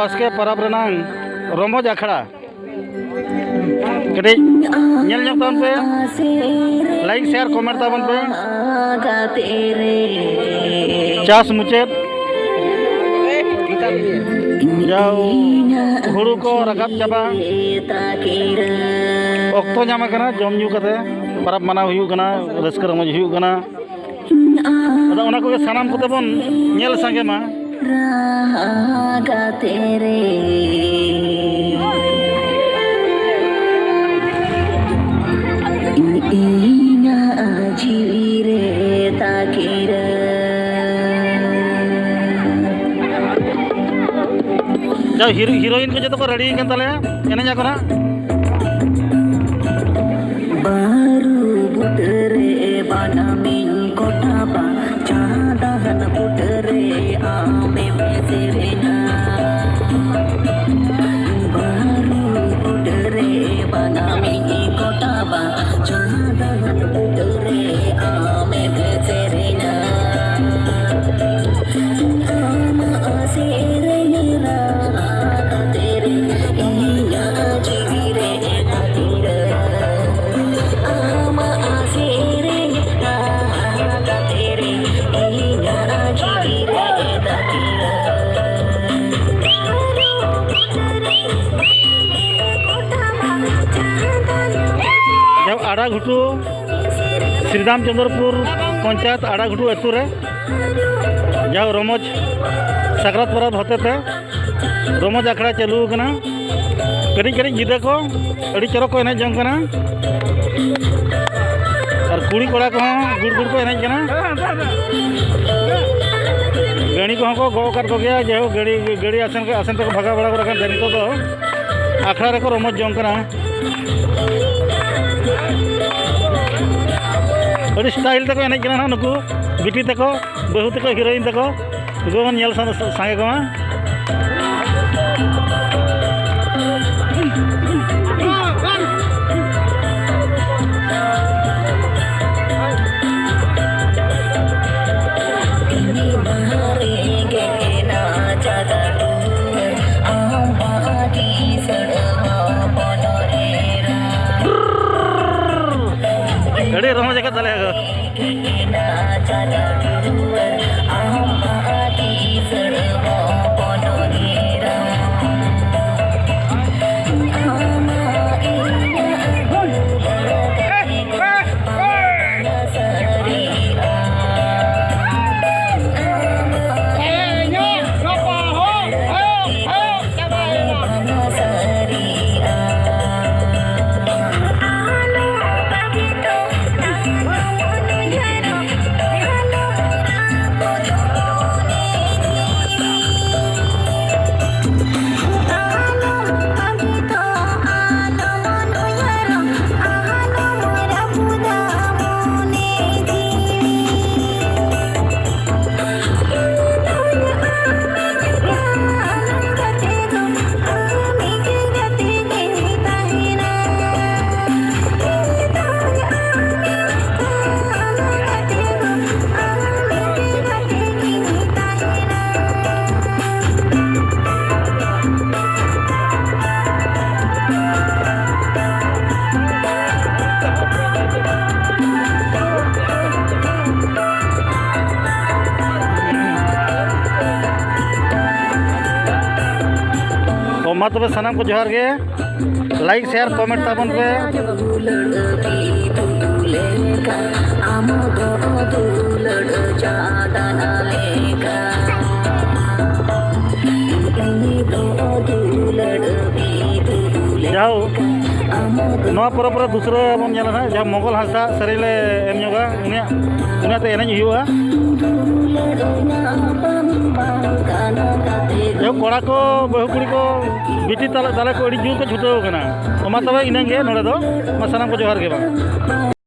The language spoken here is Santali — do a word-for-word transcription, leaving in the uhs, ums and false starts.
ᱵᱟᱥᱠᱮ ᱯᱚᱨᱚᱵᱽ ᱨᱮᱱᱟᱝ ᱨᱚᱢᱚᱡᱽ ᱟᱠᱷᱲᱟ ᱠᱟᱹᱴᱤᱡ ᱧᱮᱞ ᱧᱚᱜ ᱛᱟᱵᱚᱱ ᱯᱮ, like, share, comment ᱛᱟᱵᱚᱱ ᱯᱮ᱾ ᱪᱟᱥ ᱢᱩᱪᱟᱹᱫ, ᱡᱟᱣ ᱦᱩᱲᱩ ᱠᱚ ᱨᱟᱠᱟᱵ ᱪᱟᱵᱟ, ᱚᱠᱛᱚ ᱧᱟᱢ ᱟᱠᱟᱱᱟ ᱡᱚᱢ ᱧᱩ ᱠᱟᱛᱮ ᱯᱚᱨᱚᱵᱽ ᱢᱟᱱᱟᱣ ᱦᱩᱭᱩᱜ ᱠᱟᱱᱟ, ᱨᱟᱹᱥᱠᱟᱹ ᱨᱚᱢᱚᱡᱽ ᱦᱩᱭᱩᱜ ᱠᱟᱱᱟ᱾ ᱟᱫᱚ ᱚᱱᱟ ᱠᱚᱜᱮ ᱥᱟᱱᱟᱢ ᱠᱚᱛᱮ ᱵᱚᱱ ᱧᱮᱞ ᱥᱟᱸᱜᱮ ᱢᱟ᱾ ᱤᱧᱟᱜ ᱡᱤᱣᱤ ᱨᱮ ᱛᱟᱠᱤᱨᱟ᱾ ᱡᱟᱣ ᱦᱤᱨᱳ-, ᱦᱤᱨᱳᱭᱤᱱ ᱠᱚ ᱡᱚᱛᱚ ᱠᱚ ᱨᱮᱰᱤ ᱟᱠᱟᱱ ᱛᱟᱞᱮᱭᱟ, ᱮᱱᱮᱡ ᱟᱠᱚ ᱱᱟᱜ᱾ ᱵᱟᱹᱨᱩ ᱵᱩᱴᱟᱹ ᱨᱮ ᱵᱟᱱᱟᱢᱤᱧ ᱠᱚᱴᱟᱵᱟ, ᱪᱟᱸᱫᱟᱱ ᱵᱩᱴᱟᱹ ᱨᱮ ᱟᱢᱮᱢ ᱥᱮᱨᱮᱧᱟ᱾ ᱵᱟᱹᱨᱩ ᱵᱩᱴᱟᱹ ᱨᱮ ᱵᱟᱱᱟᱢᱤᱧ ᱠᱚᱴᱟᱵᱟ, ᱪᱟᱸᱫᱟᱱ ᱵᱩᱴᱟᱹ ᱨᱮ ᱟᱢᱮᱢ ᱥᱮᱨᱮᱧᱟ᱾ ᱟᱢᱟᱜ ᱥᱮᱨᱮᱧ ᱨᱟᱦᱟ ᱠᱟᱛᱮ ᱨᱮ ᱤᱧᱟᱜ ᱡᱤᱣᱤ ᱨᱮ ᱛᱟᱹᱠᱤᱨᱟ᱾ ᱟᱢᱟᱜ ᱥᱮᱨᱮᱧ ᱨᱟᱦᱟ ᱠᱟᱛᱮ ᱨᱮ ᱤᱧᱟᱜ ᱡᱤᱣᱤ ᱨᱮ ᱛᱟᱹᱠᱤᱨᱟ᱾ ᱡᱟᱣ ᱟᱲᱟ ᱜᱷᱩᱴᱩ, ᱥᱨᱤᱫᱟᱢ ᱪᱚᱸᱫᱨᱚᱯᱩᱨ ᱯᱚᱧᱪᱟᱭᱮᱛ ᱟᱲᱟ ᱜᱷᱩᱴᱩ ᱟᱹᱛᱩ ᱨᱮ ᱡᱟᱣ ᱨᱚᱢᱚᱡᱽ ᱥᱟᱠᱨᱟᱛ ᱯᱚᱨᱚᱵᱽ ᱦᱚᱛᱮᱛᱮ ᱨᱚᱢᱚᱡᱽ ᱟᱠᱷᱲᱟ ᱪᱟᱹᱞᱩ ᱟᱠᱟᱱᱟ᱾ ᱠᱟᱹᱴᱤᱡ ᱠᱟᱹᱴᱤᱡ ᱜᱤᱫᱽᱨᱟᱹ ᱠᱚ ᱟᱹᱰᱤ ᱪᱚᱨᱚᱠ ᱠᱚ ᱮᱱᱮᱡ ᱡᱚᱝ ᱠᱟᱱᱟ᱾ ᱟᱨ ᱠᱩᱲᱤ ᱠᱚᱲᱟ ᱠᱚᱦᱚᱸ ᱜᱩᱲ ᱜᱩᱲ ᱠᱚ ᱮᱱᱮᱡ ᱠᱟᱱᱟ᱾ ᱜᱟᱹᱲᱤ ᱠᱚᱦᱚᱸ ᱠᱚ ᱜᱚᱜ ᱟᱠᱟᱫ ᱠᱚᱜᱮᱭᱟ, ᱡᱟᱭᱦᱳᱠ ᱜᱟᱹᱲᱤ, ᱜᱟᱹᱲᱤ ᱟᱥᱮᱱ, ᱟᱥᱮᱱ ᱛᱮᱠᱚ ᱵᱷᱟᱜᱟᱣ ᱵᱟᱲᱟ ᱜᱚᱫ ᱟᱠᱟᱱ ᱛᱮ ᱱᱤᱛᱚᱜ ᱫᱚ ᱟᱠᱷᱲᱟ ᱨᱮᱠᱚ ᱨᱚᱢᱚᱡᱽ ᱡᱚᱝ ᱠᱟᱱᱟ᱾ ᱟᱹᱰᱤ style ᱛᱮᱠᱚ ᱮᱱᱮᱡ ᱠᱟᱱᱟ ᱱᱟᱦᱟᱜ ᱱᱩᱠᱩ ᱵᱤᱴᱤ ᱛᱟᱠᱚ, ᱵᱟᱹᱦᱩ ᱛᱟᱠᱚ, ᱦᱤᱨᱳᱭᱤᱱ ᱛᱟᱠᱚ᱾ ᱱᱩᱠᱩ ᱵᱚᱱ ᱧᱮᱞ ᱥᱟ-, ᱥᱟᱸᱜᱮ ᱠᱚᱢᱟ᱾ ᱛᱟᱞᱮ ᱜᱚ᱾ ᱛᱚ ᱢᱟ ᱛᱚᱵᱮ ᱥᱟᱱᱟᱢ ᱠᱚ ᱡᱚᱦᱟᱨ ᱜᱮ᱾ Like, share, comment ᱛᱟᱵᱚᱱ ᱯᱮ᱾ ᱡᱟᱦᱳ, ᱱᱚᱣᱟ ᱯᱚᱨᱚᱵᱽ ᱨᱮ ᱫᱩᱥᱨᱟᱹ ᱵᱚᱱ ᱧᱮᱞᱟ ᱦᱟᱸᱜ, ᱡᱟᱦᱟᱸ ᱢᱚᱝᱜᱚᱞ ᱦᱟᱸᱥᱫᱟ ᱥᱮᱨᱮᱧ ᱞᱮ ᱮᱢ ᱧᱚᱜᱟ, ᱩᱱᱤᱭᱟᱜ, ᱩᱱᱤᱭᱟᱜ ᱛᱮ ᱮᱱᱮᱡ ᱦᱩᱭᱩᱜᱼᱟ᱾ ᱡᱟᱦᱳ, ᱠᱚᱲᱟ ᱠᱚ, ᱵᱟᱹᱦᱩ ᱠᱩᱲᱤ ᱠᱚ, ᱵᱤᱴᱤ ᱛᱟᱞᱮ, ᱛᱟᱞᱮ ᱠᱚ ᱟᱹᱰᱤ ᱡᱳᱨ ᱠᱚ ᱪᱷᱩᱴᱟᱹᱣ ᱠᱟᱱᱟ᱾ ᱛᱚ ᱢᱟ ᱛᱚᱵᱮ ᱤᱱᱟᱹᱜ ᱜᱮ ᱱᱚᱰᱮ ᱫᱚ᱾ ᱢᱟ ᱥᱟᱱᱟᱢ ᱠᱚ ᱡᱚᱦᱟᱨ ᱜᱮ ᱵᱟᱝ᱾